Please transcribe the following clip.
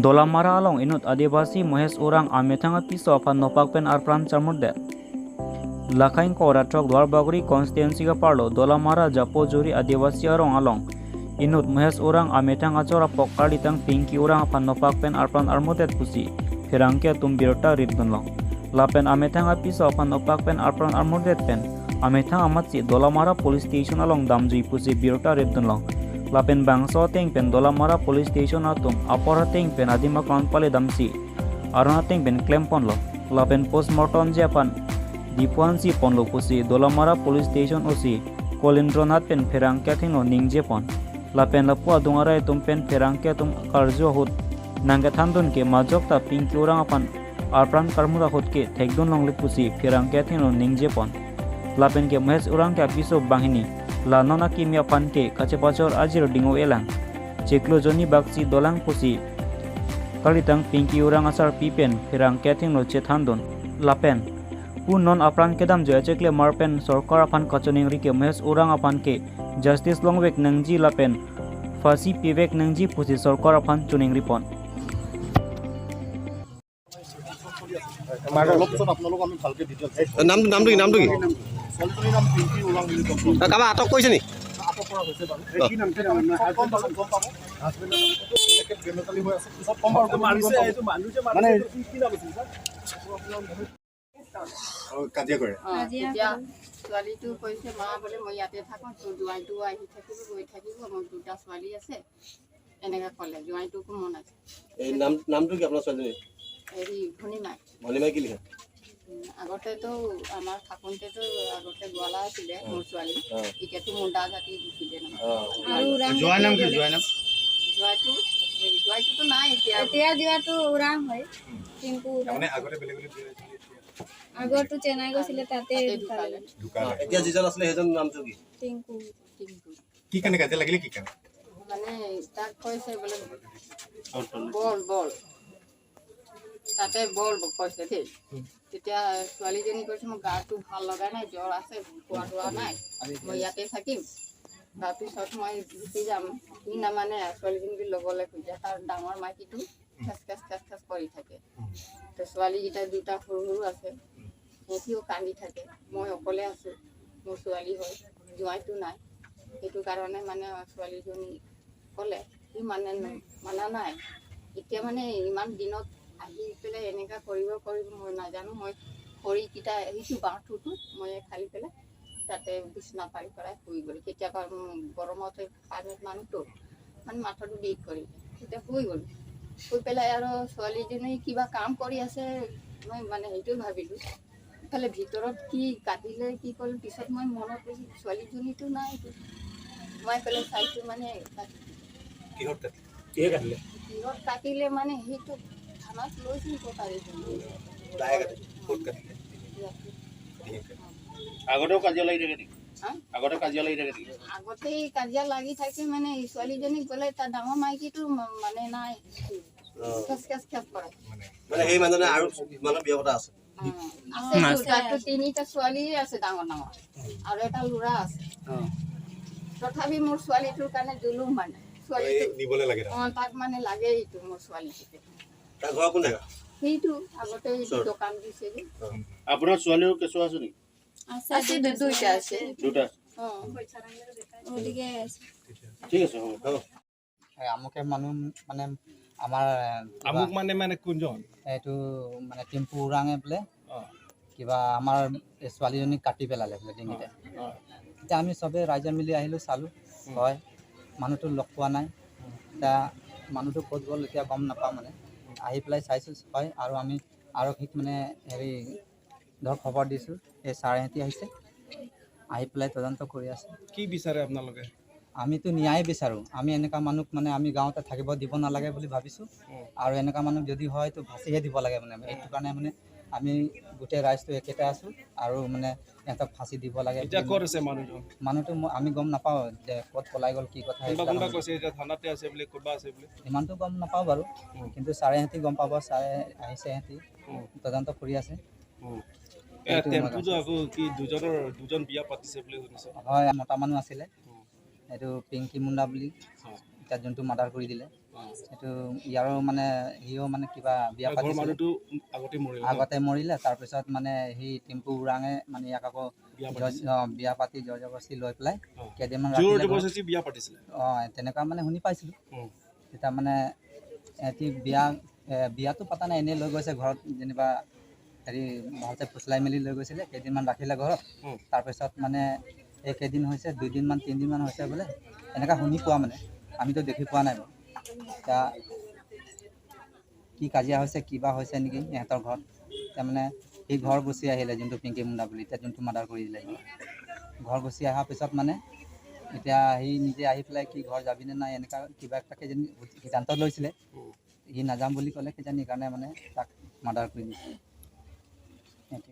Dolamara along inut Adivasi Mahesh Orang amethang apiso aphan nopak pen arpran charmurde. Lakhain ko ratrok Dwarbaguri constituency ka parlo Dolamara Japo Juri Adivasi arong along inut Mahesh Orang amethang achora pokkar litang Pinki Orang aphan nopak pen arpran armudet pusi Phirangke tum birota ritdunlong. Lapen amethang apiso aphan nopak pen arpran armudet pen amethang amatsi Dolamara police station along damjui pusi birota ritdunlong. Lapen bangso teng pen Dolamara police station atum apora teng pen adima konpale damsi arona teng pen claim ponlo. Lapen postmortem japan Dipuansi ponlo pusi Dolamara police station osi Kolindranath pen Phirangke thinglo ningje pon. Lapen lapua dungarai tum pen Phirangke tum karjo hut nangke thandun ke majok ta Pinki Orang apan arpran karmura hut ke thekdun longli pusi Phirangke thinglo ningje pon. Lapen ke Mahesh Orang ke apiso bangini lanona kimia pan ke kachepachor ajir dingo elang cheklo joni bakchi dolang pusi kalitang Pinki Orang asar pipen Phirangke thinglo chethandun. Lapen non apran kedam joya chekle marpen sarkar aphan kachoning rike Mahesh Orang aphan ke justice longwek nangji lapen fasi pivek nangji pusi sarkar aphan chuning ripon. নামটো কি নামটো কি কাৰোবাক আটক কৰিছে নি? কাজিয়া কৰে তেতিয়া ছোৱালীটো কৈছে মা বোলে মই ইয়াতে থাকোঁ, তোৰ জোঁৱাইটো আহি থাকিব গৈ থাকিব, মোৰ দুটা ছোৱালী আছে এনেকৈ ক'লে। জোঁৱাইটোকো মন আছে। এই নামটো কি আপোনাৰ ছোৱালীজনী? হেৰি ভনীমাই। ভনীমাই কি লিখে? আগতেতো আমাৰ থাকোঁতেতো আগতে গোৱালা আছিলে মোৰ ছোৱালী, এতিয়াতো মুণ্ডা জাতি গুচিলে নহয়। জোঁৱাই নাম কি? জোঁৱাই নাম? জোঁৱাইটো জোঁৱাইটোতো নাই এতিয়া। এতিয়া জোঁৱাইটো ওৰাং হয়, টিংকু ওৰাং। আগতে বেলেগ আগৰটো চেন্নাই গৈছিলে তাতে ঢুকালে। এতিয়া যিজন আছিলে সেইজন নামটো কি? টিংকু। টিংকু। কি কাৰণে কাজিয়া লাগিলে? কি কাৰণে মানে তাক কৈছে বোলে বল বল তাতে বল কৈছে দেই। তেতিয়া ছোৱালীজনী কৈছে মোৰ গাটো ভাল লগা নাই, জ্বৰ আছে, খোৱা দোৱা নাই, মই ইয়াতে থাকিম, তাৰপিছত মই গুচি যাম। সি নামানে, ছোৱালীজনীক ল'বলৈ খোজে। তাৰ ডাঙৰ মাইকীটো খেচ খেচ খেচ খেচ কৰি থাকে। তো ছোৱালীকেইটা দুটা সৰু সৰু আছে, সিহঁতিও কান্দি থাকে। মই অকলে আছোঁ, মোৰ ছোৱালী হয়, জোঁৱাইটো নাই। সেইটো কাৰণে মানে ছোৱালীজনী ক'লে, সি মানে মানা নাই। এতিয়া মানে ইমান দিনত আহি পেলাই এনেকুৱা কৰিব কৰিব মই নাজানো। মই খৰিকেইটা সেইটো বাঁহটোতো মই খালি পেলাই তাতে বিচনা পাৰি পেলাই শুই গ'লোঁ। কেতিয়াবা গৰমতে পানীত মানুহটো মানে মাথাটো বিষ কৰি তেতিয়া শুই গ'লোঁ। শুই পেলাই আৰু ছোৱালীজনী কিবা কাম কৰি আছে, মই মানে সেইটোৱে ভাবিলোঁ। ইফালে ভিতৰত কি কাটিলে কি কৰিলে পিছত মই মনত পৰিছে ছোৱালীজনীতো নাই। মই পেলাই চাইছোঁ মানে কিহত কাটিলে? কিহত কাটিলে মানে সেইটো থানাত লৈছিল আগতেও কাজিয়া লাগি থাকে নেকি? আগতে কাজিয়া লাগি থাকে নেকি? আগতেই কাজিয়া লাগি থাকে। মানে ছোৱালীজনীক গ'লে তাৰ ডাঙৰ মাইকীটো মানে নাই, খেচ খেচ খেচ কৰে। মানে সেই মানুহজনে আৰু মানুহ বিয়া পতা আছে? আছে, তাতো তিনিটা ছোৱালীয়ে আছে ডাঙৰ ডাঙৰ, আৰু এটা ল'ৰা আছে। তথাপি মোৰ ছোৱালীটোৰ কাৰণে জুলুম মানে ছোৱালীটো নিবলৈ লাগে। অঁ, তাক মানে লাগে এইটো মোৰ ছোৱালীটোকে। তাৰ ঘৰ কোন জেগা? সেইটো আগতে দোকান দিছে যে। আপোনাৰ ছোৱালীও কেঁচুৱা আছে নেকি? আছে, দুইটা আছে। দুটা? অঁ, ওদিকে আছে। ঠিক আছে, হ'ব। আমুকে মানুহ মানে আমাৰ আমুক মানে মানে কোনজন? এইটো মানে টিম্পু ওৰাঙে বোলে কিবা আমাৰ ছোৱালীজনীক কাটি পেলালে বোলে ডিঙিতে। এতিয়া আমি চবেই ৰাইজে মিলি আহিলোঁ, চালোঁ, হয় মানুহটো লগ পোৱা নাই। এতিয়া মানুহটো ক'ত গ'ল এতিয়া গম নাপাওঁ। মানে আহি পেলাই চাইছোঁ হয়, আৰু আমি আৰক্ষীক মানে হেৰি ধৰক খবৰ দিছোঁ। এই ছাৰহঁতি আহিছে, আহি পেলাই তদন্ত কৰি আছে। কি বিচাৰে আপোনালোকে? আমিতো ন্যায় বিচাৰোঁ। আমি এনেকুৱা মানুহক মানে আমি গাঁৱতে থাকিব দিব নালাগে বুলি ভাবিছোঁ। আৰু এনেকুৱা মানুহক যদি হয় তো ফাঁচিহে দিব লাগে মানে। এইটো কাৰণে মানে আমি গোটেই ৰাইজটো একেটাই আছোঁ আৰু মানে ইহঁতক ফাঁচি দিব লাগে। এতিয়া ক'ত আছে মানুহজন? মানুহটো আমি গম নাপাওঁ যে ক'ত পলাই গ'ল কি কথা। ইমানটো গম নাপাওঁ বাৰু, কিন্তু ছাৰে সিহঁতি গম পাব। ছাৰে আহিছে, সিহঁতি তদন্ত কৰি আছে। হয়, মতা মানুহ আছিলে, এইটো পিংকি মুণ্ডা বুলি। এতিয়া যোনটো মাৰ্ডাৰ কৰি দিলে, সেইটো ইয়াৰো মানে সিও মানে কিবা বিয়া ঘৰৰ পাতিছিলে। মানুহটো আগতে মৰিলে ন? আগতে মৰিলে। তাৰপিছত মানে সি টিম্পু ওৰাঙে মানে ইয়াক আকৌ বিয়া পাতিছিলে। অঁ, বিয়া পাতি জোৰ জবৰদস্তি লৈ পেলাই কেইদিনমান জোৰ ৰাখিলে ঘৰত। জবৰদস্তি বিয়া পাতিছিলে? অঁ, তেনেকুৱা মানে শুনি পাইছিলোঁ। তেতিয়া মানে এহেঁতি বিয়া বিয়াটো পতা নাই, এনেই লৈ গৈছে ঘৰত যেনিবা হেৰি ভালকৈ ফুচলাই মেলি লৈ গৈছিলে, কেইদিনমান ৰাখিলে ঘৰত। তাৰপিছত মানে এই কেইদিন হৈছে, দুদিনমান তিনিদিনমান হৈছে বোলে, এনেকুৱা শুনি পোৱা, মানে আমিতো দেখি পোৱা নাই বাৰু। এতিয়া কি কাজিয়া হৈছে, কিবা হৈছে নেকি ইহঁতৰ ঘৰত, তাৰমানে সি ঘৰ গুচি আহিলে, যোনটো পিংকি মুণ্ডা বুলি এতিয়া যোনটো মাৰ্ডাৰ কৰি দিলে। ঘৰ গুচি অহাৰ পিছত মানে এতিয়া সি নিজে আহি পেলাই কি ঘৰ যাবিনে নাই এনেকুৱা কিবা এটা কিজানি সিদ্ধান্ত লৈছিলে। সি নাযাম বুলি ক'লে কিজানি, সেইকাৰণে মানে তাক মাৰ্ডাৰ কৰি দিছে।